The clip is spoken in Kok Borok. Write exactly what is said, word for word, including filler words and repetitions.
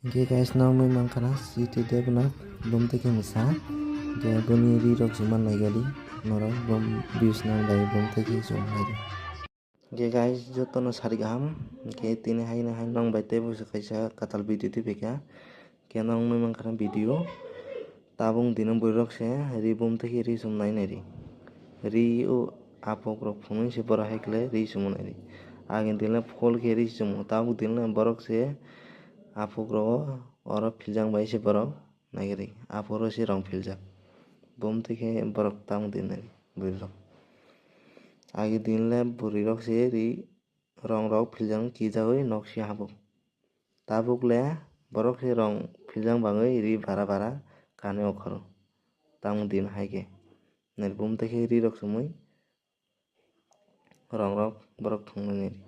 Hingke guys, nogwi mankha na C T Debnath, bumtwi khe mwsa. Hingke boni ri rok se man nai gari, norok bum views nang bai bumtwi khe chum nai di. Hingke guys, jotono sari kaham, hingke tini hai na hai nong bai teibo se kaisa katal video twi phaikha. Hingke nogwi mankha na video, tabuk dino bwrwi rok se ri bumtwi khe ri chum nai nai di. Ri o apok rok phunui se borok hai khe ri chum nai di. Agini dino phol khe ri chumo, tabuk dino borok se apok rogo oro philjak bai se borok nai ri, aphuru se rong philjak. Bumtwi khe borok tamo din nai ri bwrwi rok. Agi din le bwrwi rok se ri rong rok philjak kijagwi nok se habo. Tabuk le borok se rong philjak bagwi ri bara bara kani okhoro. Tamo din hai khe nai ri bumtwi khe ri rok chumui rong rok borok thung nai ri.